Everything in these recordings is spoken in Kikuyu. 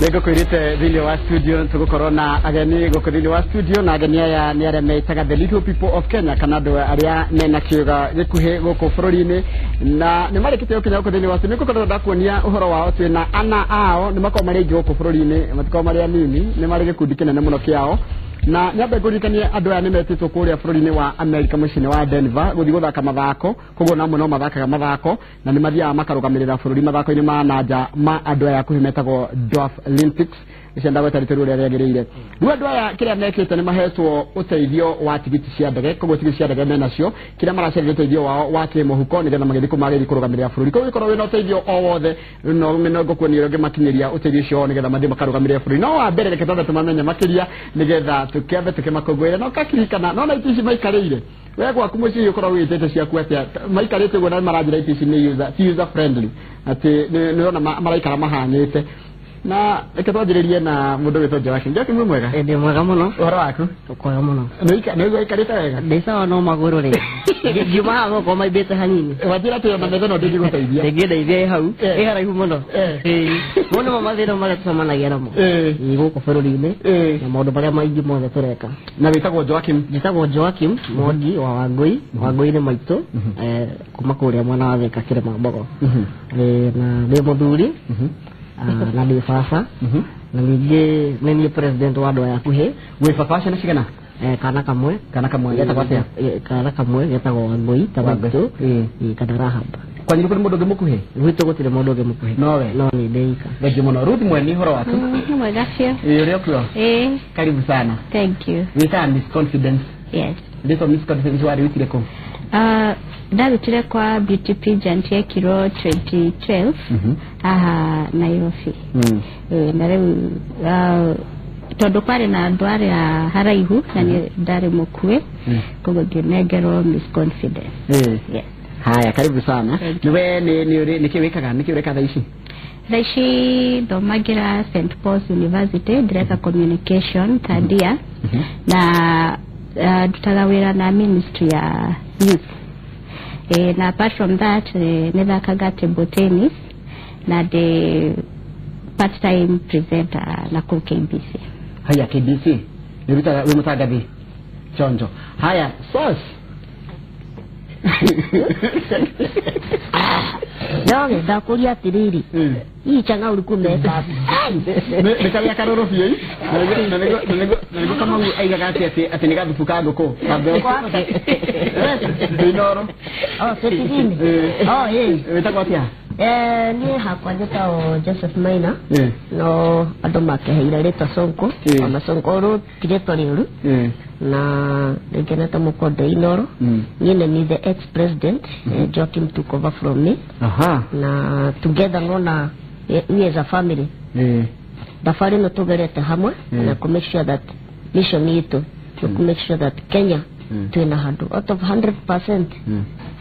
Nĩngũkwĩrĩte thĩinĩ wa studio tũgũkorwo na ageni gũkũ thĩinĩ wa studio, na ageni aya nĩ arĩa metaga the little people of Kenya, kana andũ arĩa mena kĩũga gĩkuhĩ gũkũ bũrũri-inĩ, na nĩ marĩkĩtie gũkinya gũkũ thĩinĩ wa studio. Nĩngũkorwo ndakuonia ũhoro wao. Twĩna ana ao, nĩ makoragwo marĩ aingĩ gũkũ bũrũri-inĩ, matikoragwo marĩ anini, nĩ marĩ gĩkundi kĩnene mũno kĩao. Na nyambe ngũririkanie, andũ aya nĩ metĩtwo kũrĩa bũrũri-inĩ wa America, mũciĩ-inĩ wa Denver, gũthiĩ gũthaka mathako. Koguo namwe no mathakaga mathako na nĩ mathiaga makarũgamĩrĩra bũrũri mathako-inĩ ma nanja ma andũ aya akuhĩ metagwo Dwarf Olympics. Icio ndagweta rĩtũ rĩrĩa rĩagĩrĩire. Rĩu andũ aya kĩrĩa mekĩte nĩ mahetwo ũteithio wa tigiti cia ndege, koguo tigiti cia ndege menacio. Kĩrĩa maracaria ũteithio wao wa kĩmũhuko nĩgetha magĩthiĩ kũu magĩthiĩ kũrũgamĩrĩra bũrũri. Koguo gĩkorwo wĩna ũteithio o wothe, no ngũkuonia ũrĩa ũngĩmakinyĩria ũteithio ũcio wao nĩgetha mathiĩ makarũgamĩrĩra bũrũri. No wa mbere, reke twambe tũmamenye makĩria nĩgetha tũkĩambe tũkĩmakũngũĩre. No kakirikana no na itĩ ici maikarĩire, we gwaku mũciĩ ũkoragwo wĩtĩte ciaku atĩa? Maikarĩte ũguo na maranjĩra itĩ ici nĩ user, ti user friendly, atĩ nĩ ũrona maraikara mahanĩte. Na reke twanjĩrĩrie na mũndũ wĩtwo Joaquin. Joaquin, wĩ mwega? Ndĩ mwega mũno. Ũhoro waku? Kwega mũno. Nĩ ũikarĩte wega? Ndĩ sawa, no magũrũ rĩ, ngiuma haha moko maimbĩte hanini. Wanjĩra atĩ ona metha no ndĩngĩgũteithia. Ndĩngĩndeithia ĩ hau. Ĩ haraihu mũno. Mo nĩmo mathĩna marĩa tũcemanagia namo ĩ gũkũ bũrũri-inĩ na maũndũ marĩa maingĩ mothe tũreka. Na wĩtagwo Joaquin? Njĩtagwo Joaquin Mwangi wa Wangũi. Wangũi nĩ maitũ, kuma kũrĩa mwena wa Thika, Kĩrĩma Mbogo. Na ndĩ mũthuri, na ndĩ baba, na ningĩ nĩ niĩ president wa andũ aya akuhĩ. Wĩ baba wa ciana cigana? Kana kamwe. Kana kamwe getagwo atĩa? Kana kamwe getagwo Wangũi ta Wangũi. maitũ. Kana Rahab. Kwanyu kũrĩ mũndũ ũngĩ mũkuhĩ? Gwitũ gũtirĩ mũndũ ũngĩ mũkuhĩ. Nowe? No nĩ ndĩ ika. Thengiũ mũno. Ruth Mweni, ũhoro waku? Nĩ mwega biũ. Ĩ, ũrĩa ũkuo? Ĩĩ. Karibu sana. Thank you. Wĩtaga Miss Confidence? Yes. Rĩtwa Miss Confidence warĩrutire kũ? Ndarutire kwa beauty pageant yekirwo 2012 haha Nairobi. Na rĩu tondũ kwarĩ na andũ arĩa haraihu na nĩ ndarĩ mũkuĩ, koguo ngĩnengerwo Miss Confidence. Yes. Haya, karibu sana. Thank you. Nĩwe nĩ nĩ nĩ ũrĩ nĩkĩ wĩkaga, nĩkĩ ũreka thaa ici? Thaa ici thomagĩra St Paul's University, ndĩreka communication third year, na ndutaga wĩra na ministry ya youth. Na apart from that, nĩthakaga table tennis na ndĩ part time presenter na kũu KBC. Haya, KBC nĩrutaga, wĩ mũtangathi chonjo. Haya, sauce. Noge ndakũria atĩrĩrĩ, hii chang'aa ulikuwa umeweka wapi? Nĩ karĩa karũrũ biũ ĩ. Na nĩguo Kamau aigaga atĩ nĩ gathubu ka ngũkũ ndĩinoro. Oh, setini. Oh, ĩ. Wĩtagwo atĩa? Niĩ hakwa njĩtagwo Joseph Maina, no andũ makeheire rĩtwa Sonko. Ona Sonko rũ ti rĩtwa rĩũru, na nĩngenete mũkondo Inoro. Niĩ nĩ ni the ex president. Joaquin took over from me, na together nona we as a family, thabarĩ ĩno tũgerete hamwe na kũ make sure that mission itũ nĩ kũ make sure that Kenya twĩna handũ out of 100%,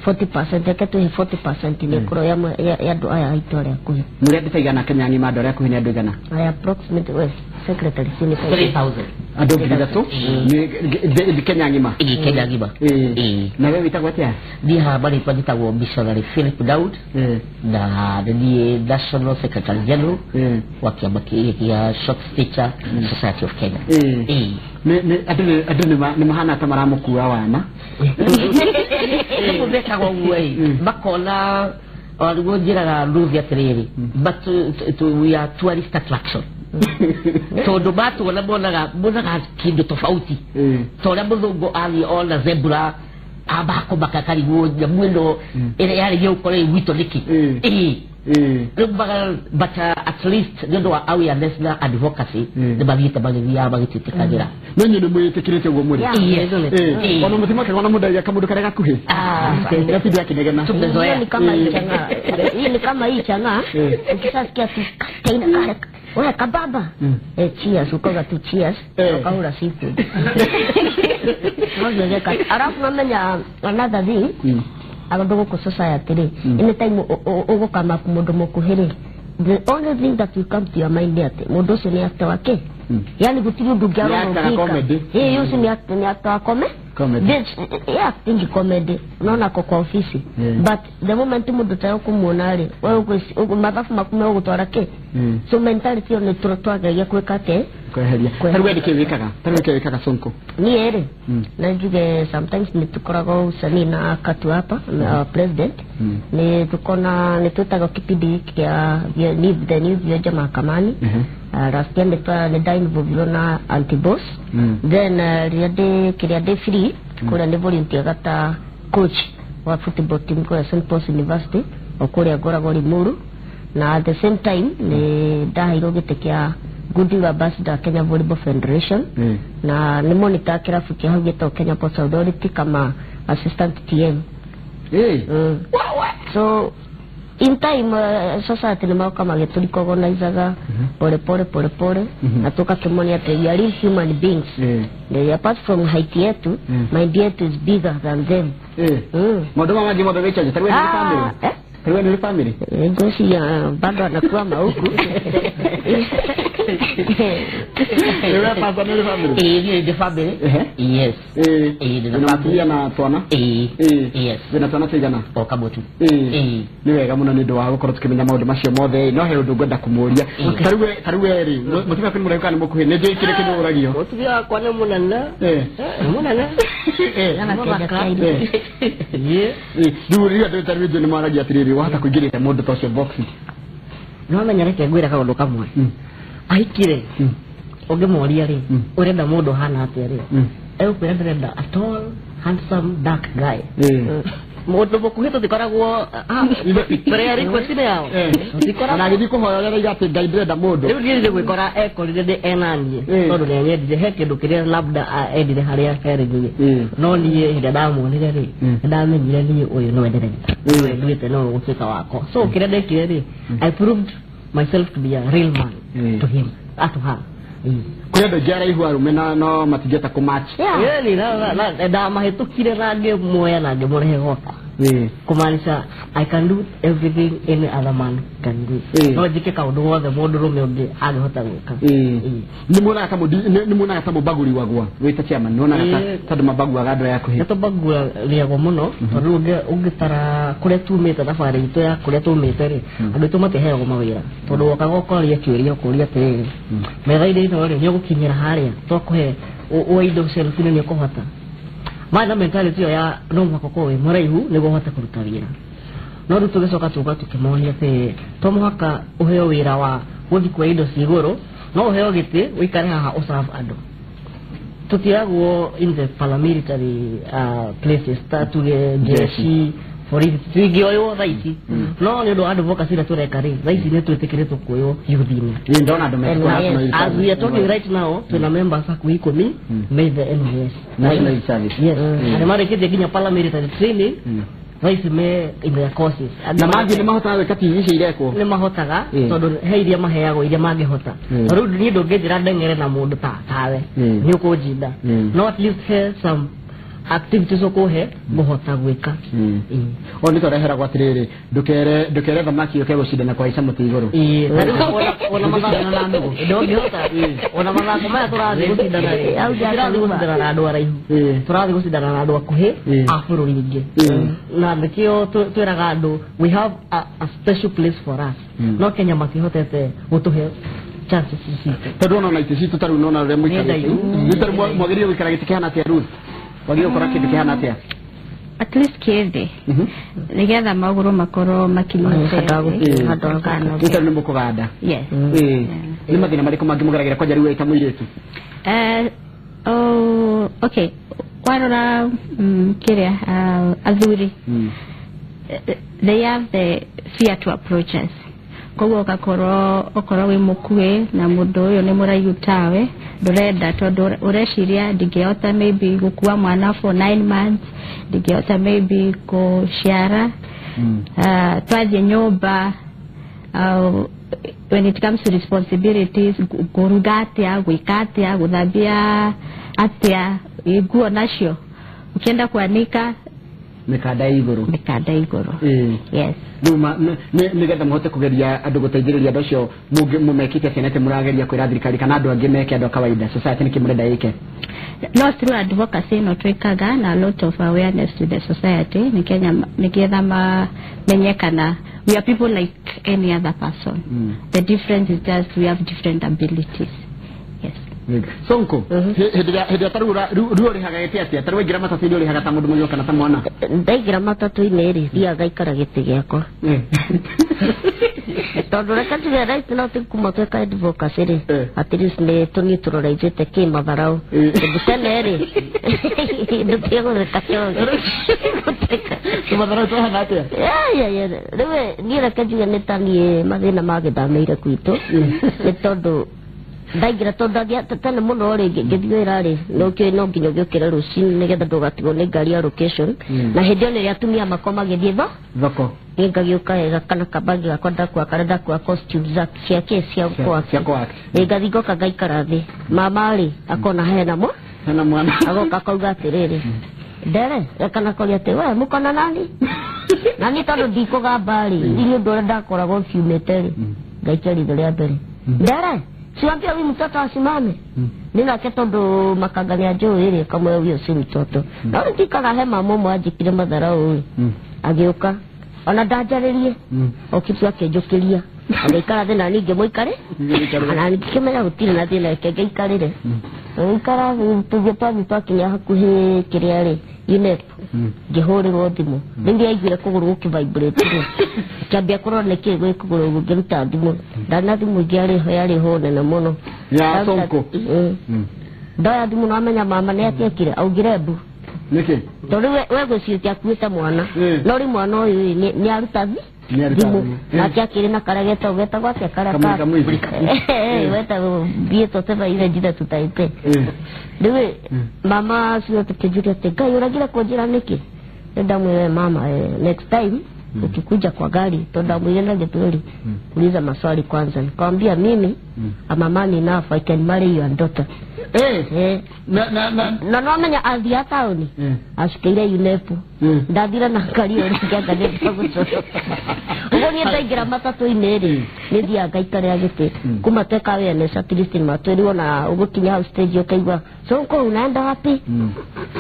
40%, reke twĩhe 40% nĩ ĩkorwo ya andũ aya aitũ arĩa akuhĩ. Mũrĩ andũ ta igana Kenya ng'ima? Andũ arĩa akuhĩ nĩ andũ igana? I approximately, well, secretary sini. 3000. Andũ 3,000 nĩ Kenya ng'ima? Ĩ, Kenya ng'ima. Ĩ. Na we wĩtagwo atĩa? Niĩ haha marĩtwa njĩtagwo Missionary Philip Daud, na nĩ niĩ National Secretary General wa kĩama gĩa Short Stature Society of Kenya. Ĩ. Andũ nĩ mahana ta maramũkua wana. Rĩu mekaga ũguo ĩ, makona o nĩguo njĩraga Ruth atĩrĩrĩ, but we are tourist attraction, tondũ matuona monaga kĩndũ tofauti, ta ũrĩa mũthũngũ athiĩ ona zebra amba kũmaka karigwo nyamũ ĩno ĩrĩa yarĩ gũkorwo ĩ gwitũ nĩkĩ. Ĩ. Rĩu but at least nĩ ũndũ wa awareness na advocacy, nĩ mathiĩte magĩthiaga magĩtwĩtĩkagĩra. No inyuĩ nĩ mwĩtĩkĩrĩte ũguo mũrĩ? Yes. Ona mũtimakaga ona mũndũ kamũndũ karĩa gakuhĩ gatinda akĩnegena. Tumezoea. Hiyo ni kama hii chang'aa. Hii ni kama hii chang'aa. Ukishasikia tu kaina kale wewe kababa. Cheers, ukoga tu cheers. Ukahura seafood. No zeka. Alafu namenya another thing. Abandu gũkũ society rĩ, anytime ũgũkama mũndũ mũkuhĩ rĩ, the only thing that will come to your mind nĩ atĩ mũndũ ũcio nĩ actor wake. Yani gũtirĩ ũndũ ũngĩ Nĩ arona actor ũngĩka. comedy. Ĩ, ũcio nĩ actor wa comedy. Comedy. This, yeah, acting comedy unaona ko kwa ofisi. But the moment mundu tayo kumuona ri wewe mathabu makume ugutwara ki. So mentality yo ni twagagia kwika ate kweheria. Tari we ndikiwikaga tari we Sonko ni ere na njuge sometimes ni tukoragwo usanii na katu hapa na president ni tukona ni tutaga kipindi kia the new vioja mahakamani. Last year ni ndainvolve na anti-boss. Then kiria de free kuria ni volunteer gata coach wa football team kwa St Paul's University okuria ngoragwo Limuru, na at the same time ni ndaheirwo gĩtĩ kĩa Goodwill Ambassador Kenya Volleyball Federation. Na ni monitor kirabu kia hau gĩtagwo Kenya Ports Authority kama assistant TM. So in time society ni mauka magĩtũricognizaga pole pole pole pole na tukakĩmonia atĩ we are real human beings. Apart from height yetu, mind yetu is bigger than them. Maũndũ maya mangĩ mothe wĩcaria tari we nĩ family. Tari we nĩ family. Ngwĩciria bado anakwama huku. Wewe pasa nĩ family. Ĩĩ nĩ family. Yes. Ĩĩ nĩ family na twana. Ĩĩ. Yes. Wĩna twana tũigana? O kamwe tu. Ĩĩ. Nĩ wega mũno nĩ ũndũ wa gũkorwo tũkĩmenya maũndũ macio mothe. No he ũndũ ngwenda kũmũria. Tarĩu we rĩ, mũtumia waku nĩ mũraihu kana nĩ mũkuhĩ? Nĩ njũĩ kĩrĩa kĩndũ ũragio. Mũtumia wakwa nĩ mũnene. Nĩ mũnene. Rĩu rĩrĩa andũ tarĩu nĩ maragia atĩrĩrĩ, wahota kũingĩrĩte mũndũ ta ũcio box. No menya reke ngwĩre kaũndũ kamwe. Ahikire ũngĩmũria rĩ, ũrenda mũndũ hana atĩa rĩ, egũkwĩra ndĩrenda a tall handsome dark guy. Mũndũ mũkuhĩ tũtikoragwo prayer request nĩ yao. Tũtikoragwo na agĩthiĩ kũhoya ũrĩa arauga atĩ Ngai ndĩrenda mũndũ. Rĩu niĩ nĩgwĩkora ekorire ndĩ enaniĩ tondũ nĩanyendire he kĩndũ kĩrĩa labda endire harĩa herĩ niĩ. No niĩ hĩndĩ ĩrĩa ndamuonire rĩ, nĩndamenyire niĩ ũyũ nĩwe ndĩrenda. Nĩwe nduĩte nĩwe ũgũtuĩka wakwa. So kĩrĩa ndekire rĩ, I proved myself to be a real man to him, to her. Kũrĩ andũ aingĩ araihu arũme na no matingĩhota kũmatch. Yaani ndamahĩtũkire na ngĩmuoya na ngĩmũrehe gwakwa. Kumaanisha I can do everything any other man can do. No njĩke kaũndũ gothe mũndũrũme ũngĩ angĩhota gwĩka. Nĩ muonaga ta mũbagũriwagwo wĩ ta chairman, nĩwonaga ta andũ mabaguaga andũ aya akuhĩ? Nĩ tũbaguagwo mũno tondũ ũngĩtara kũrĩa tumĩte thabarĩ itũ ya kũrĩa tumĩte rĩ, andũ aitũ matiheagwo mawĩra tondũ wokaga ũkoria kĩũria ũkũria atĩrĩrĩ, metha-inĩ ĩno rĩ, nĩ ũgũkinyĩra harĩa twakũhe ũe indo shelf-inĩ nĩ ũkũhota. Marĩ na mentality ĩyo ya no mũhaka ũkorwo wĩ mũraihu nĩguo ũhote kũruta wĩra. No rĩu tũgĩcoka tũka tũkĩmonia atĩ to mũhaka ũheo wĩra wa gũthiĩ kuoya indo ci igũrũ, no ũheo gĩtĩ ũikare haha ũserve andũ. Tũtiagwo in the paramilitary places ta tuge jeshi borithi tũtingĩoywo thaa ici. No nĩ ũndũ wa advocacy ĩrĩa tũreka rĩ, thaa ici nĩ twĩtĩkĩrĩtwo kuoywo youth-inĩ. Ndona andũ mekũra As we are talking right now, twĩna members hakuhĩ 10 me the NYS. National Youth Service. Yes. Na nĩmarĩkĩtie nginya paramilitary training. Thaa ici me in their courses. Na mangĩ nĩ mahotaga gwĩka TV icio irekwo? Nĩ mahotaga tondũ he iria maheagwo iria mangĩhota. Rĩu niĩ ndũngĩnjĩra ndeng'ere na mũndũ tawe, nĩ ũkũnjinda. No at least he some activities ũkũhe ngũhota gwĩka. O nĩ twareheragwo atĩrĩrĩ, ndũkere thamaki ũke gũcindana kũhaica mũtĩ igũrũ. Ona mathako ndũngĩhota. Ona mathako maya tũrathiĩ gũcindana rĩ, tũrathiĩ gũcindana na andũ araihu, tũrathiĩ gũcindana na andũ akuhĩ a bũrũri ingĩ. Na nĩkĩo twĩraga andũ we have a special place for us. No Kenya matihotete gũtũhe chances citũ. Tondũ ona itĩ citũ tarĩu nona ũrĩa mũikarĩte. Nĩ tarĩu mwagĩrĩire gũikara gĩtĩ kĩhana atĩa Ruth? Wagĩrĩirwo gũkora kĩndũ kĩhana atĩa? At least kĩthĩ nĩgetha magũrũ makorwo makinyĩte. Nĩ tarĩu nĩ mũkũganda. Yes. Nĩ mathĩna marĩkũ mangĩ mũgeragĩra kwanja rĩu wĩ ta mũirĩtu? Okay, warora kĩrĩa athuri they have the fear to approach us. Koguo ũgakorwo okorwo wĩ mũkuhĩ na mũndũ ũyũ nĩ mũraihu tawe, ndũrenda tondũ ũreciria ndingĩhota maybe gũkua mwana for 9 months, ndingĩhota maybe gũciara. Twathiĩ nyũmba, when it comes to responsibilities, kũruga atĩa, gwĩka atĩa, gũthambia atĩa nguo nacio, ukienda kuanika Mĩkanda ya igũrũ. Mĩkanda igũrũ. Yes. Rĩu nĩgetha mũhote kũgeria andũ gũteithĩrĩria andũ acio mũmekĩte atĩa nĩatĩa mũrageria kwĩra thirikari kana andũ angĩ meke andũ a kawaida society nĩkĩ mũrenda ĩke? No through advocacy no twĩkaga na a lot of awareness to the society nĩgetha mamenye kana we are people like any other person. The difference is just we have different abilities. Yes. Sonko, hĩndĩ ĩrĩa ta rĩu ũrĩhaga gĩtĩ atĩa? Ta rĩu waingĩra matatũ-inĩ ũrĩhaga ta mũndũ mũgima kana ta mwana? Ndaingĩra matatũ-inĩ rĩ, thiaga ngaikara gĩtĩ gĩakwa. Tondũ reke njuge right now kuma tweka advocacy rĩ, at least nĩ tũneutralizĩte kĩmatharau. Tondũ tene rĩ, ndũtige gũtheka kĩongo. Kĩmatharau twahana atĩa? Rĩu niĩ reke njuge nĩ ta niĩ mathĩna magĩthamĩire gwitũ, nĩ tondũ ndaingĩra tondũ tene mũno rĩ ngĩthiĩ wĩra rĩ no nginya ũgĩũkĩre rũcinĩ nĩgetha ndũgatigwo nĩ ngari ya location. Na hĩndĩ ĩyo nĩrĩo atumia makwa magĩthiĩ thoko. Niĩ ngagĩũka wega kana kabagi gakwa ndakua karĩa ndakua costume ciake cia kwa. Ngathiĩ ngoka ngaikara thĩ. Mama rĩ akona hena mwana. Agoka akauga atĩrĩrĩ, ndere kana koria atĩ we mũkona nani? Na niĩ tondũ ndikũgamba rĩ, nĩ ũndũ ũrĩa ndakoragwo ciumĩte rĩ, ngaikia ritho rĩa mbere. Ndere siwambia huyu mtoto asimame. Nina tondũ makanga nĩ anjũĩ rĩ, kamwe huyo si mtoto. Na rĩu ndikaga he mama ũmwe anjĩkire matharau rĩ, agĩũka ona ndanjarĩrie, okĩtua akĩnjũkĩria agĩikara thĩ na niĩ ngĩmũikarĩ na ngĩkĩmenya gũtirĩ na thĩna, reke ngĩikarĩre. Ngĩikara thĩ tũthiĩ twathiĩ twakinya hakuhĩ kĩrĩa rĩ UNEP, ngĩhũrĩrwo thimũ. Rĩu rĩaiguire kũgũrũ gũkĩvibrate rĩ, ngĩambia kũrora nĩkĩĩ gwĩ kũgũrũ ũguo, ngĩruta thimũ. Ndarĩ na thimũ ingĩ yarĩ ho nene mũno. Ya Sonko. Ndoya thimũ no amenya mama nĩ atiekire, augire mbu. Nĩkĩ? Tondũ we gwĩciria akuĩte mwana. No rĩu mwana ũyũ nĩ aruta thimũ. Nake akĩrĩ na karĩa getagwo atĩa karĩa ka wetagwo biĩtwo teba ile njira tutaite. Rĩu mama acio tũkĩnjũria atĩ Ngai ũragire kũnjĩra nĩkĩ? Ndamwĩra mama, next time ukikuja kwa gari tondũ ndamwĩra na Gĩthweri uliza maswali kwanza. Nikamwambia mimi I'm a man enough, I can marry your daughter. Na no amenya athiĩ taũni acikĩire UNEP. Ndathire na ngari ĩyo rĩngĩ anga nĩndagũcoka. Ũguo niĩ ndaingĩra matatũ-inĩ rĩ, nĩ thiaga ngaikarĩra gĩtĩ. Kuma tweka awareness at least nĩmatwĩrirwo na ũgũkinya hau stage ũkaigua Sonko unaenda wapi?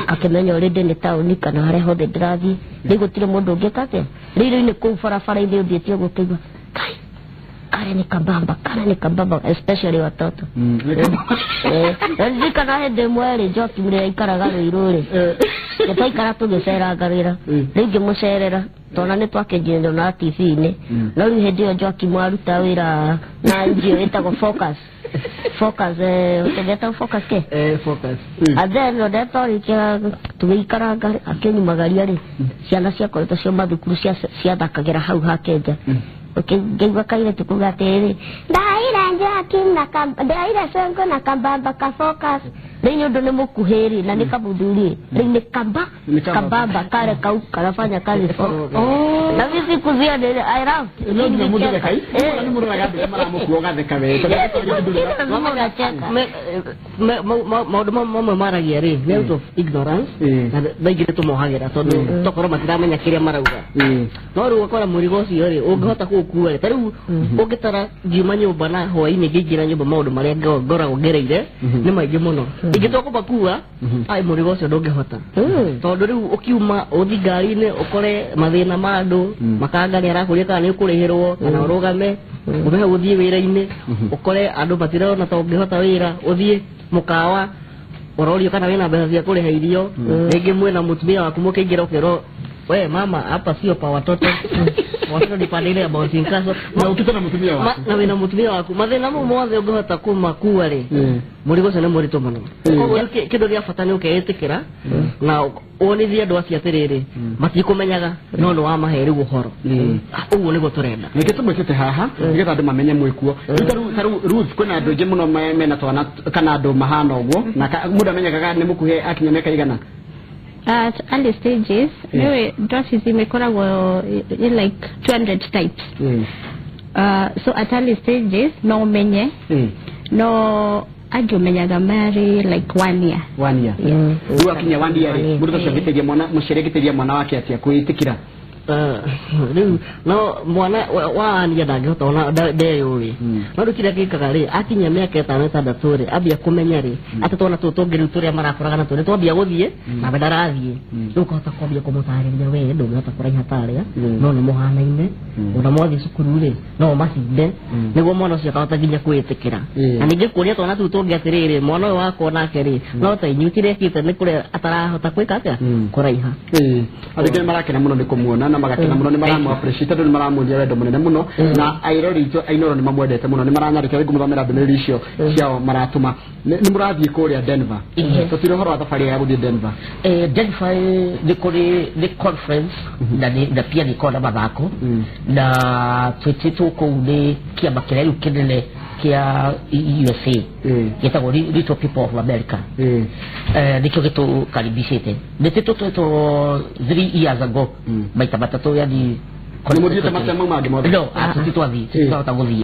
Akĩmenya already nĩ taũni kana harĩa hothe ndĩrathiĩ. Rĩu gũtirĩ mũndũ ũngĩka atĩa. Rĩu rĩu nĩ kũu barabara-inĩ ũthiĩte ũguo ũkaigua Kai, kare ni kabamba, especially watoto. Ndirikana hĩndĩ ĩmwe rĩ, Njoki ũrĩa aikaraga Rũirũ rĩ, twaikara tũgĩceranga wĩra, rĩu ngĩmũcerera tona nĩ twakĩnjĩrwo na TV-inĩ. No rĩu hĩndĩ ĩyo Njoki mwaruta wĩra na NGO ĩtagwo Focus. Focus, tũgetagwo Focus kĩ? Focus. And then ndetwarĩkia tũgĩikaranga akĩnyumagaria rĩ, ciana ciakoretwo cio mathukuru ciathakagĩra hau hake nja. Ngĩigua kairĩtu kuga atĩrĩrĩ, ndaire Njoki na ndaire Sonko na kambamba ka Focus. Rĩu nĩ ũndũ nĩ mũkuhĩ rĩ, na nĩ kamũthuri rĩ, nĩ kambamba kare kau karafanya kazi Focus. Na mimi sikuzia nĩ I laughed. No nginya mũndũ theka nĩ mũroraga andũ maramũkua ũgatheka we. Maũndũ mamwe maragia rĩ, nĩ out of ignorance, na thaingĩ nĩ tũmohagĩra tondũ tokorwo matiramenya kĩrĩa marauga. No rĩu ũgakora mũrigo ũcio rĩ, ũngĩhota kũũkua rĩ, ta rĩu ũngĩtara ngiuma nyũmba na hwaĩ-inĩ ngĩingĩra nyũmba maũndũ marĩa ngoragwo ngereire nĩ maingĩ mũno. Ingĩtua kũmakua, ai mũrigo ũcio ndũngĩhota. Tondũ rĩu ũkiuma ũthiĩ ngari-inĩ ũkore mathĩna ma andũ, makanga nĩ arakũria kana nĩ ũkũrĩhĩrwo kana ũrũgame, ume hau ũthiĩ wĩra-inĩ, ũkore andũ matirona ta ũngĩhota wĩra, ũthiĩ mũkawa ũrorio kana wĩna mbeca cia kũrĩha irio, rĩngĩ mwĩna mũtumia waku mũkĩingĩra ũkerwo we mama hapa sio pa watoto, watoto ni pande ile ya bouncing castle. Na ukita na mũtumia waku na wĩna mũtumia waku, mathĩna mau mothe ũngĩhota kũmakua rĩ, mũrigo ũcio nĩ mũritũ mũno. Koguo kĩndũ gĩa bata nĩ ũkeĩtĩkĩra na wonithie andũ acio atĩrĩrĩ, matikũmenyaga no nĩ wamahe rĩu ũhoro. Ũguo nĩguo tũrenda. Nĩkĩo tũmwĩtĩte haha nĩgetha andũ mamenye mwĩkuo. Rĩu ta rĩu Ruth, kwĩna andũ aingĩ mũno mena twana kana andũ mahana ũguo, na mũndũ amenyekaga nĩ mũkuhĩ akinya mĩaka igana. At early stages, dwarfism ĩkoragwo like 200 types. So at early stages no ũmenye, no Angĩũmenyaga marĩ like 1 year. 1 year. Rĩu akinya 1 year rĩ, mũndũ ũcio angĩteithia mwana, mũciari angĩteithia mwana wake atĩa kwĩĩtĩkĩra? Rĩu no mwana wa ania ndangĩhota ona ndeyũĩ. No rĩu kĩrĩa gĩkaga rĩ, akinya mĩaka 5 6 rĩ, ambia kũmenya rĩ atĩ twana tũtũ tũngĩ rĩu tũrĩa marakũraga natuo nĩ twambia gũthiĩ nawe ndarathiĩ. Rĩu ũkahota kwambia kũmũtarĩria we ndũngĩhota kũraiha tarĩa, no nĩ mũhanaine, ona mwathiĩ cukuru rĩ no macinde, nĩguo mwana ũcio akahota nginya kwĩĩtĩkĩra. Na ningĩ kuonia twana tũu tũngĩ atĩrĩrĩ, mwana ũyũ wakwa nake rĩ no ta inyuĩ kĩrĩa ekĩte nĩ kũrĩa atarahota kwĩka atĩa, kũraiha. Andũ aingĩ nĩ marakena mũno nĩ kũmuona na magakena mũno, nĩ maramu appreciate tondũ nĩ maramuonia wendo mũnene mũno, na airori itũ Ainoro nĩ mamwendete mũno, nĩ maranyandĩkĩra rĩngĩ mũthomera ndũmĩrĩri icio ciao maratũma. Nĩ mũrathiĩ kũrĩa Denver? Tũtire ũhoro wa thabarĩ ya gũthiĩ Denver. Denver nĩ kũrĩ nĩ conference na pia nĩ kona mathako, na twĩtĩtwo kũu nĩ kĩama kĩrĩa rĩu kĩnene kĩa USA gĩtagwo Little People of America. Nĩkĩo gĩtũkaribicĩte. Nĩtĩtwo twetwo 3 years ago maita matatũ, yani nĩ mũthiĩte maita mau mangĩ mothe? No, tũtitwathiĩ, tũtitwahota gũthiĩ,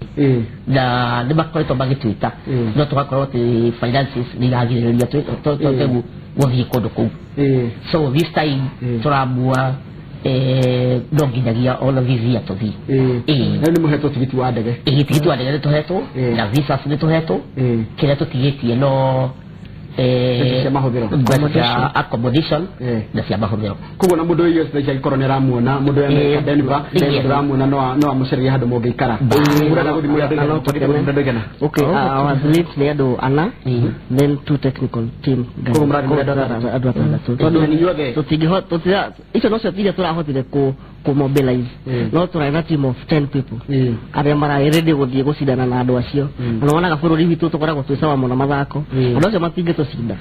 na nĩ makoretwo magĩtwĩta, no tũgakorwo atĩ finances nĩ iragirĩrĩria tũhote gũthiĩ kũndũ kũu. So this time tũramua no nginyagia ona this year tũthiĩ. Rĩu nĩ mũhetwo tigiti wa ndege? Tigiti wa ndege nĩ tũhetwo, na visas nĩ tũhetwo, kĩrĩa tũtigĩtie no cia mahũthĩro, mbeca cia accommodation na cia mahũthĩro. Koguo na mũndũ ũyũ ũcio angĩkorwo nĩ aramuona, mũndũ ũyũ Denver ndĩramuona, no amũcererie handũ mũngĩikara. Mũrenda gũthiĩ mũrĩ andũ aigana? Okay, our athletes nĩ andũ 4, then 2 technical team. Koguo mũrathiĩ mũrĩ andũ 6. Tondũ inyuothe tũtingĩhota, icio nocio iria tũrahotire kũ mobilize, no tũrarĩ na team of 10 people arĩa mararĩ ready gũthiĩ gũcindana na andũ acio. Na wonaga bũrũri witũ tũkoragwo twĩ sawa mũno mathako, andũ acio matingĩtũcinda.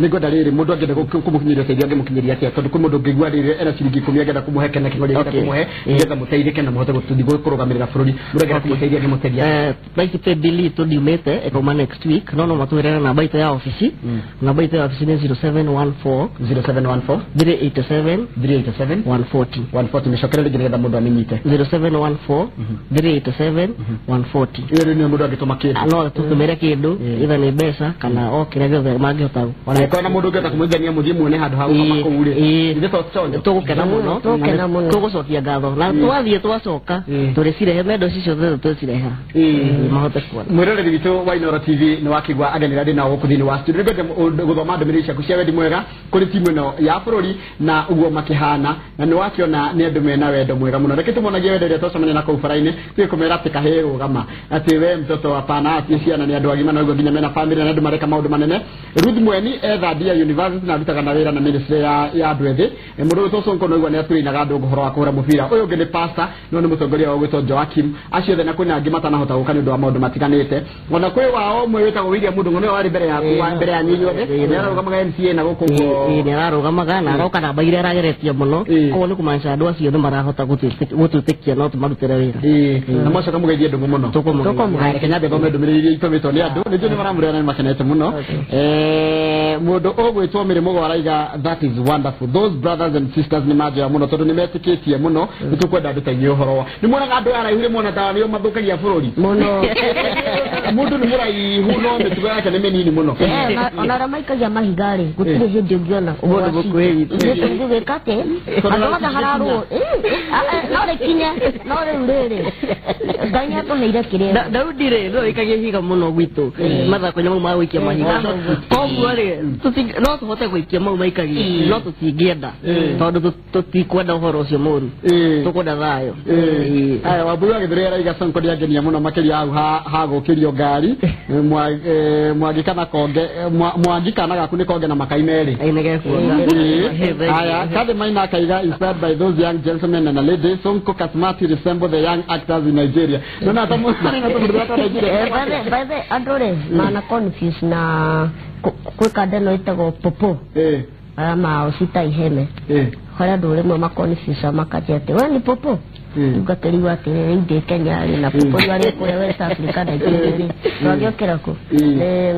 Nĩngwenda rĩrĩ, mũndũ angĩenda kũmũkinyĩria ũteithio angĩmũkinyĩria atĩa? Tondũ kwĩ mũndũ ũngĩigua rĩrĩ ena ciringi 10 angĩenda kũmũhe kana kĩng'ori angĩenda kũmũhe nĩgetha mũteithĩke na mũhote gũthiĩ kũrũgamĩrĩra bũrũri, mũndũ angĩenda kũmũteithia angĩmũteithia? Thaa ici pay bill itũ ndiumĩte, ĩkauma next week, no matwĩrere namba itũ ya obici. Namba itũ ya obici nĩ 0714 0714 387 387 140. 140. Mĩcokere rĩngĩ nĩgetha mũndũ amĩnyite. 0714 387 140. Ĩyo rĩu nĩyo mũndũ angĩtũma kĩndũ? No tũtũmĩre kĩndũ, either nĩ mbeca kana o kĩrĩa gĩothe mangĩhota. Ona na mũndũ ũngĩhota kũmũigania mũthiĩ muone handũ ha gũkoma kũu rĩ, ithuĩ to tũconjo. Tũgũkena mũno, tũgũcokia ngatho, na twathiĩ twacoka tũrĩcirehe mendo icio ciothe tũcireha mahote kuona. Mwĩroreri witũ wa Inooro TV nĩ wakĩigua ageni arĩa ndĩ nao gũkũ thĩinĩ wa studio. Nĩngwenda gũthoma ndũmĩrĩri ciaku cia wendi mwega kũrĩ timu ĩno ya bũrũri na ũguo makĩhana, na nĩ wakĩona nĩ andũ mena wendo mwega mũno. Reke tũmonagie wendo ũrĩa twacemania na kũu bara-inĩ, tũgĩ kũmera atĩ kahĩĩ rũgama, atĩ we mtoto hapana, atĩ ciana nĩ andũ agima na ũguo nginya mena family na andũ mareka maũndũ manene. Ruth Mweni etha Ndia University na arutaga na wĩra na ministry ya andũ ethĩ. Mũndũ ũyũ Sonko no igua nĩ atũinaga andũ ũhoro wa kũhũra mũbira. Ũyũ ũngĩ nĩ pastor, no nĩ mũtongoria wa gwĩtwo Joakim. Acio othe na kwĩna angĩ matanahota gũka nĩ ũndũ wa maũndũ matiganĩte. Ona kwĩ wao ũmwe wĩtagwo William Mũndũng'ũ, nĩwe warĩ mbere yaku, mbere ya inyuĩ othe, nĩ ararũgamaga MCA na gũkũ ũguo. Nĩ ararũgamaga na aroka namba iria arageretie mũno, koguo nĩ kũmaanisha andũ acio nĩ marahota gũtwĩtĩkia no tũmarutĩre wĩra. Na mwacoka mũgeithie Ndũng'ũ mũno. Reke nyambe thome ndũmĩrĩri iria itũmĩtwo nĩ andũ, nĩnjũĩ nĩ maramũrĩra na nĩ makenete mũno. Mũndũ ũgwĩtwo Mĩrĩmũgo araiga that is wonderful, those brothers and sisters nĩ manjoya mũno tondũ nĩ metĩkĩtie mũno, nĩ tũkwenda andũ ta inyuĩ ũhoro wa nĩ muonaga andũ aya araihu rĩmwe ona ta nĩo mathũkagia bũrũri mũno. Mũndũ nĩ mũraihu no mĩtugo yake nĩ mĩnini mũno. Ona arĩa maikagia mahiga rĩ, gũtirĩ hĩndĩ ũngĩona Mũndũ mũkuhĩ witũ tũngĩgĩka atĩ andũ othe hararũo no rĩkinye, no rĩu rĩrĩ Ngai nĩ atũheire kĩrĩa. Daudi rĩ no ikagia ihiga mũno gwitũ mathako-inĩ mau ma gũikia mahiga, koguo rĩ no tũhote gũikia mau maikagia, no tũtingĩenda tondũ tũtikwenda ũhoro ũcio mũru, tũkwenda thayũ. Aya, Wambui wa Gĩthũri araiga Sonko nĩangenia mũno makĩria hau ha gũkĩrio ngari. Mwangi kana konge, Mwangi kana gaku nĩ konge na makai merĩ. Aya, Kathy Maina akaiga inspired by those young gentlemen and ladies, Sonko Kasmati resemble the young actors in Nigeria. No na tamu na tamu ndata Nigeria. By the andũ rĩ mana confuse na kwĩ kanda ĩno ĩtagwo popo ama osita iheme, harĩa andũ rĩmwe makonfuse makanjia atĩ we ni popo, ngakĩrigwo atĩrĩrĩ rĩu ndĩ Kenya rĩ na popo rĩu arĩ kũrĩa West Africa Nigeria rĩ twagĩokĩra kũ?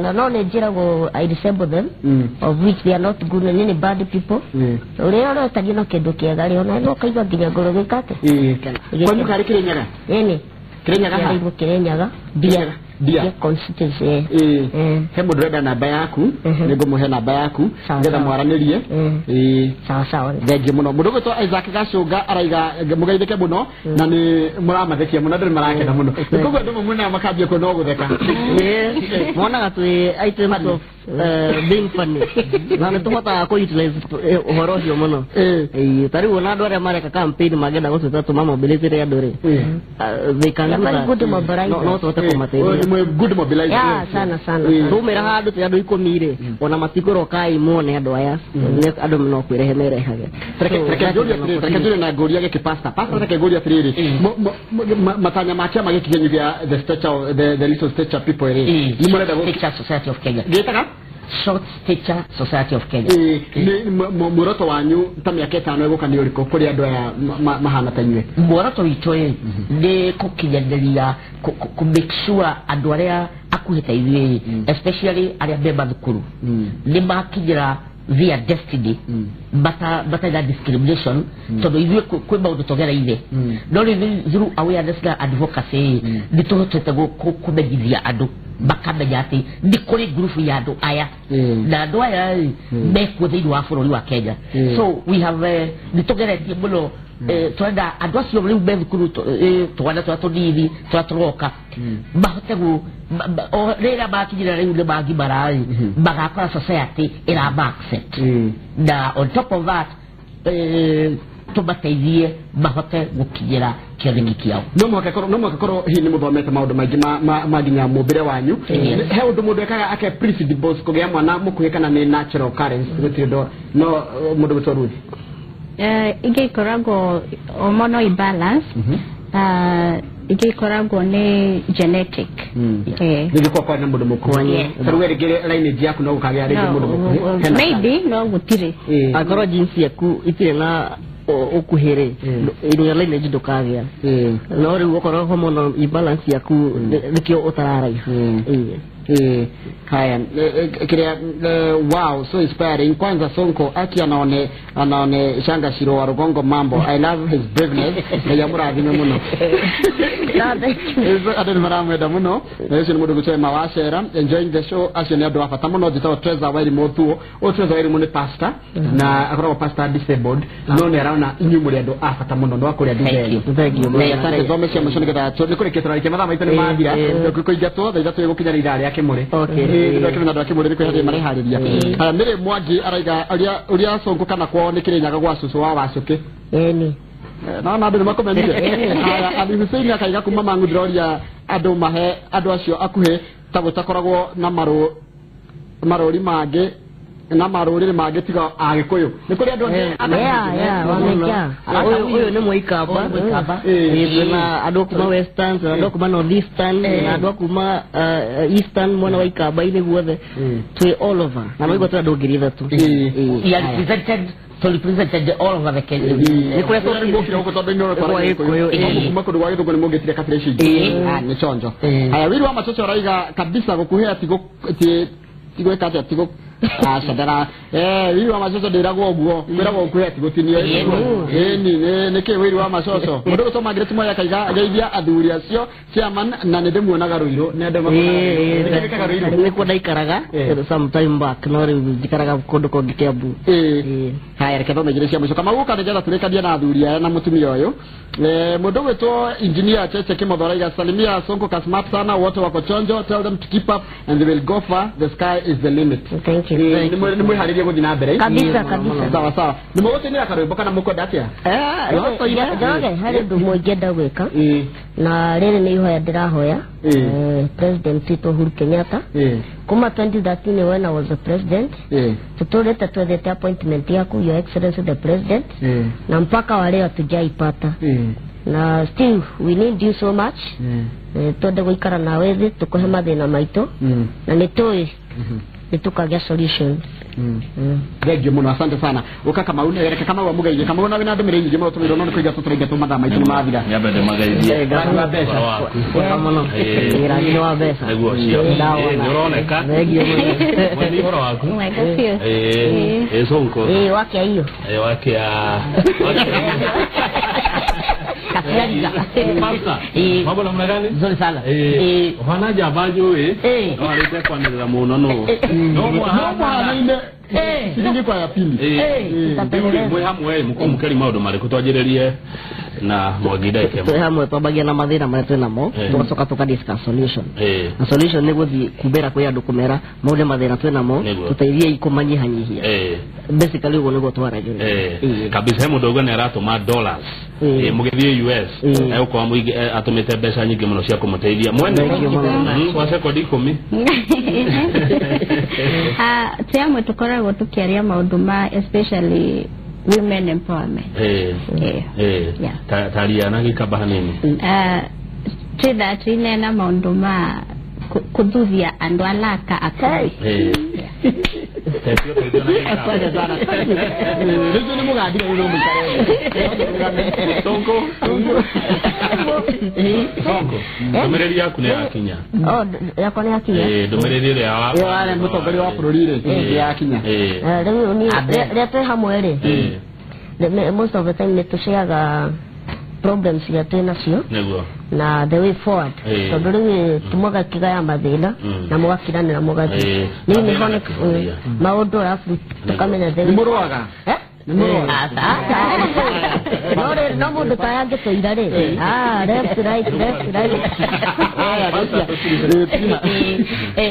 Na no nĩ njĩragwo I resemble them, of which they are not good, na nĩ bad people. Ũrĩa ũretagio na kĩndũ kĩega rĩ, ona no kaigua nginya ngoro gĩka atĩ Kwanyu karĩ Kĩrĩnyaga? Ĩni Kĩrĩnyaga ha? Kĩrĩnyaga Kĩrĩnyaga Ndia. Dia constituency. He mũndũ ũrenda namba yaku, nĩngũmũhe namba yaku nĩgetha mwaranĩrie. Sawa sawa. Thengiũ mũno. Mũndũ ũgwĩtwo Isaac Gacũnga araiga mũgeithĩke mũno na nĩ mũramathekia mũno, andũ nĩ marakena mũno. Koguo andũ mamuonaga makambia kuona o gũtheka. Monaga twĩ items of being funny. Na nĩ tũhotaga kũ utilize ũhoro ũcio mũno. Ta rĩu ona andũ arĩa mareka campaign mangĩenda gũtwĩta tũmamobilize andũ rĩ, they can do that. No tũhote kũmateithia. Good mobilizer. Yeah, sana sana. Tumĩra handũ twĩ andũ 10 rĩ, ona matikũroka mone andũ aya, andũ no kwĩrehe merehage. Reke njũrie na ngũria gĩkĩ pastor. Pastor, reke ngũrie atĩrĩrĩ, matanya ma kĩama gĩkĩ kĩanyu gĩa the stature, the little stature people rĩ, nĩ mũrenda Stature Society of Kenya. Gĩtaga? Short Stature Society of Kenya. Muoroto wanyu ta mĩaka 5 ĩgũka nĩ ũrĩkũ kũrĩ andũ aya mahana ta inyuĩ? Muoroto witũ nĩ gũkinyanĩria kũ make sure andũ arĩa akuhĩ ta ithuĩ, especially arĩa me mathukuru, nĩ makinyĩra their destiny matarĩ na discrimination, tondũ ithuĩ kwĩ maũndũ tũgereire, no rĩu through awareness na advocacy nĩ tũhotete kũmenyithia andũ makamenya atĩ nĩ kũrĩ ngurubu ya andũ aya na andũ aya mekuo thĩinĩ wa bũrũri wa Kenya. So we have nĩ tũgeretie mũno, tũrenda andũ acio rĩu me thukuru, twana tũrĩa tũnini tũrĩa tũroka mahote rĩrĩa makinyĩra rĩu nĩ magimara rĩ, magakora society ĩrama accept, na on top of that tũmateithie mahote gũkinyĩra kĩoneki kĩao. No mũhaka korwo hihi nĩ mũthomete maũndũ maingĩ ma nginya mũmbĩre wanyu. He ũndũ mũndũ ekaga ake predispose kũgĩa mwana mũkuhĩ kana nĩ natural occurrence? Gũtirĩ ũndũ no mũndũ gwĩtwo Ruth. Ingĩ ikoragwo hormonal imbalance, ingĩ ikoragwo nĩ genetic. Nĩgĩkorwo kwarĩ na mũndũ mũkuhĩ. Ta rĩu rĩngĩ lineage yaku no gũkagĩa rĩngĩ mũndũ mũkuhĩ. Maybe no gũtirĩ. Angorwo genes yaku itirĩ na ũkuhĩ rĩ, in your lineage ndũkagĩa. No rĩu okorwo hormonal imbalance yaku nĩkĩo ũtararaiha. Haya, kiria, wow, so inspiring. Kwanza Sonko aki anaone shanga shiro wa Rugongo mambo. I love his braveness. Na yamurathime muno. Andũ nĩ maramwenda mũno. Na ũcio nĩ mũndũ gwĩtwo Emma Wacera. Enjoying the show. Acio nĩ andũ a bata mũno. Njĩtagwo Treza Wairimu Thuo. Ũyũ Treza Wairimu nĩ pastor na akoragwo pastor disabled, no nĩ arona inyuĩ mũrĩ andũ a bata mũno no akũrĩa nditheri. Asante. Thome cia mũico nĩgetha nĩ kũrĩkia tũrarĩkia mathaa maitũ nĩ mathira. Kũingatwo thaa 3 ĩgũkinya ithaa rĩa Kĩmũrĩ. Nĩ andũ a Kĩmũrĩ nĩ kwĩharĩria mareharĩria. Haya, Mary Mwangi araiga ũrĩa Sonko kana kwao nĩ Kĩrĩnyaga gwa cũcũ wa Wacũkĩ. Ĩni. No na andũ nĩ makũmenyire. Haya, Ali Hussein akaiga kuma Mang'u ndĩroria andũ mahe andũ acio akuhĩ ta gũtakoragwo na marũri mangĩ na marũrĩrĩ mangĩ tiga Agĩkũyũ. Nĩ kũrĩ andũ angĩ. Ũyũ nĩ Mũikamba. Na andũ kuma Western, andũ kuma Northeastern, na andũ kuma Eastern mwena wa Ikamba-inĩ guothe. Twĩ all over. Na maigua twĩ andũ 3,000. We are represented to represented all over the Kenya. Nĩ kũrĩa tũrĩ gũkũ tondũ inyuĩ kwa Gĩkũyũ. Kuma kũndũ gwa Gĩthũngũ nĩ mũngĩtire kabira ici ingĩ. Nĩ chonjo. Haya, Wĩru wa Machocho araiga kabisa gũkuhĩ tigwĩka atĩa tigo aca ndara Wĩru wa Macoco ndĩragwo ũguo kwĩragwo gũkuhĩ tigũtinio. Ĩni nĩkĩ Wĩru wa Macoco. Mũndũ gwĩtwo Margaret Moya akaiga geithia athuri acio chairman na nĩ ndĩmuonaga Rũirũ. Nĩ andũ makonaga Rũirũ. Nĩkuo ndaikaraga some time back, no rĩu njikaraga kũndũ kũngĩ Kiambu. Haya, reke thome igĩrĩ cia mũico Kamau ũka nĩgetha tũrĩkanie na athuri aya na mũtumia ũyũ. Mũndũ gwĩtwo Engineer Cheche Kimotho araiga salimia Sonko kasmart sana, wote wako chonjo, tell them to keep up and they will go far, the sky is the limit. Thank you. Nĩ mwĩharĩrie gũthiĩ na mbere. Kabisa kabisa. Sawa sawa. Nĩ mũgũtũinĩra karwĩmbo kana mũkwenda atĩa? Njoroge, harĩ ũndũ ũmwe ingĩenda gwĩka na rĩrĩ nĩ ihoya ndĩrahoya President witũ Uhuru Kenyatta. Kuma 2013 when I was the president, tutũrĩte twethete appointment yaku Your Excellency the President, na mpaka wa leo hatujaipata. Na still we need you so much. Twende gũikara nawe thĩ tũkũhe mathĩna maitũ na nĩ tũĩ nĩ tũkagĩa solution. Thank you mũno, asante sana. Ũka Kamau, reke Kamau amũgeithie. Kamau na wĩna ndũmĩrĩri nyingĩ mũno tũmĩrwo no nĩ kũingatwo tũraingatwo mathaa maitũ nĩ mathira. Nyambe ndĩmageithie. Rangi wa mbeca. Wega mũno. Rangi wa mbeca. Nĩguo ũcio. Nĩ ũroneka. Thengiũ mũno. Mweni ũhoro waku? Mwega biũ. Ĩĩ Sonko. Ĩĩ wakia iyo. Ĩĩ wakia. Pastor. Mambo namna gani? Nzuri sana. Hana javajo no alete kwanirira muno no. No mwana ine. Ciringi kwa ya pili. Mwe hamwe muko mukeri maundu mariku twanjiririe na mwagida ikemo. Twe hamwe twambagia na mathina maria twĩ namo tugacoka tuka discuss solution. Na solution nĩ gũthiĩ kumbĩra kwĩ andũ kũmera mau nĩ mathĩna twĩ namo tũteithiei kũmanyihanyihia. Basically ũguo nĩguo twaragĩrĩria. Kabisa he mũndũ ũguo nĩ aratũma dollars. Mũgĩthiĩ US egũkorwo mũingĩ atũmĩte mbeca nyingĩ mũno cia kũmũteithia. Mwene kwa sekondi 10. Twĩ hamwe tũkoragwo tukiaria maundu ma especially women empowerment. Taria na gikaba hanini. Twitha twinena maundu ma kuthuthia andu alaka akai. Asante sana. Rĩu nĩ mũgandire ũrĩa mũikare. Sonko. Sonko. Ndũmĩrĩri yaku nĩ yakinya. Oh, yakwa nĩ yakinya. Ndũmĩrĩri ĩrĩa wa warĩ mũtongoria wa bũrũri rĩ nĩ yakinya. Rĩu niĩ rĩrĩa twĩ hamwe rĩ, most of the time nĩ tũceaga problems iria twĩ nacio nĩguo na the way forward tondu riu timũgakĩgaya mathĩna na mũgakiranĩra mũgathiĩ niĩ nĩho maũndũ arabu tũkamenya the Nĩ mũrũaga? No mũndũ ta aya angĩtũira rĩ, left right left right.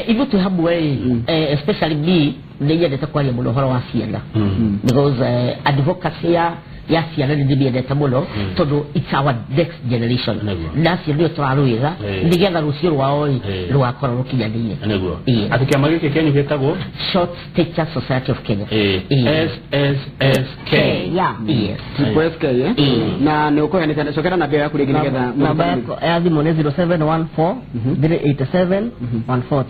Ithuĩ twĩ hamwe especially me nĩ nyendete kwaria mũno ũhoro wa ciana because advocacy ya ciana nĩ ndĩmĩendete mũno tondũ it's our next generation na acio nĩo tũrarũĩra nĩgetha rũciũ rwao rũgakorwo rũkinyanĩire. Nĩguo atĩ kĩama gĩkĩ kĩanyu gĩtagwo Short Stature Society of Kenya. SSSK. Yes. Triple SK na nĩ ũkũheanĩte cokera namba yaku rĩngĩ nĩgetha namba ya thimũ nĩ 0714 387 140.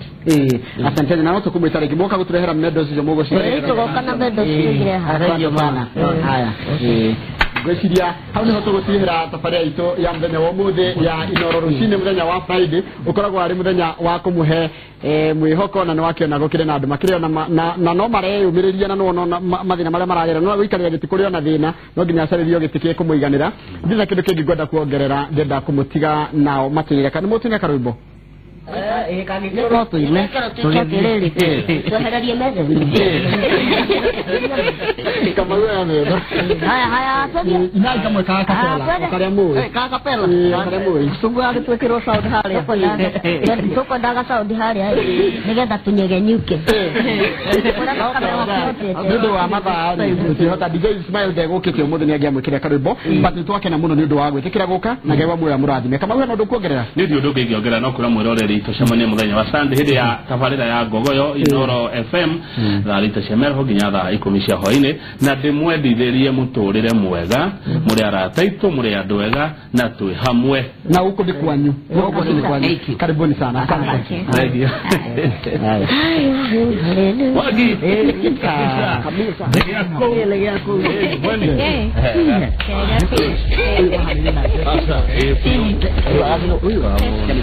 Asante na no tũkũmwĩta rĩngĩ mũgoka gũtũrehera medals icio mũgũcirehe. Tũgoka na medals icio. Sana. Haya. Ngwĩciria hau nĩho tũgũtigĩra tabarĩra itũ ya mũthenya wa ũmũthĩ ya Inoro rũcinĩ mũthenya wa Friday ũkoragwo arĩ mũthenya wa kũmũhe mwĩhoko na nĩwakĩona gũkĩrĩ na andũ makĩrĩ na no mareyũmĩrĩria na no mathĩna marĩa maragera no gũikarĩra gĩtĩ kũrĩ ona thĩna no nginya acarĩrio gĩtĩ gĩkũmũiganĩra. Ndirĩ na kĩndũ kĩngĩ ngwenda kuongerera ndĩrenda kũmũtiga nao matũire kana mũtũine karwĩmbo. No tũine tũgĩthiĩ twehererie metha. Kamau ya metha. Haya haya tũthiĩ. Inai kamwe ka kapela karĩa mũĩ. Ka kapela. Karĩa mũĩ. Tũguo agĩtwĩkĩrwo sound harĩa. Tũkwendaga sound harĩa nĩgetha tũnyegenyuke. Nĩ ũndũ wa mathaa rĩ tũtihota DJ Ismail ndegũkĩte ũmũthĩ nĩ angĩamwĩkĩra karwĩmbo but nĩ twakena mũno nĩ ũndũ wa gwĩtĩkĩra gũka na Ngai wa muoyo amũrathime. Kamau hena ũndũ ũkuongerera? Nĩ ũndũ ũngĩ ingĩongerera no kwĩra mwĩroreri tũcemanie mũthenya wa Sunday hĩndĩ ya tabarĩra ya Ngogoyo Inoro FM thaa 6 cia mĩaraho nginya thaa 10 cia hwaĩ-inĩ na ndĩmwendithĩrie mũtũrĩre mwega mũrĩ arata aitũ mũrĩ andũ ega na twĩ hamwe na gũkũ nĩ kwanyu. Gũkũ nĩ kwanyu. Karibuni sana. Asante. Wagi. Kabisa. Bwene.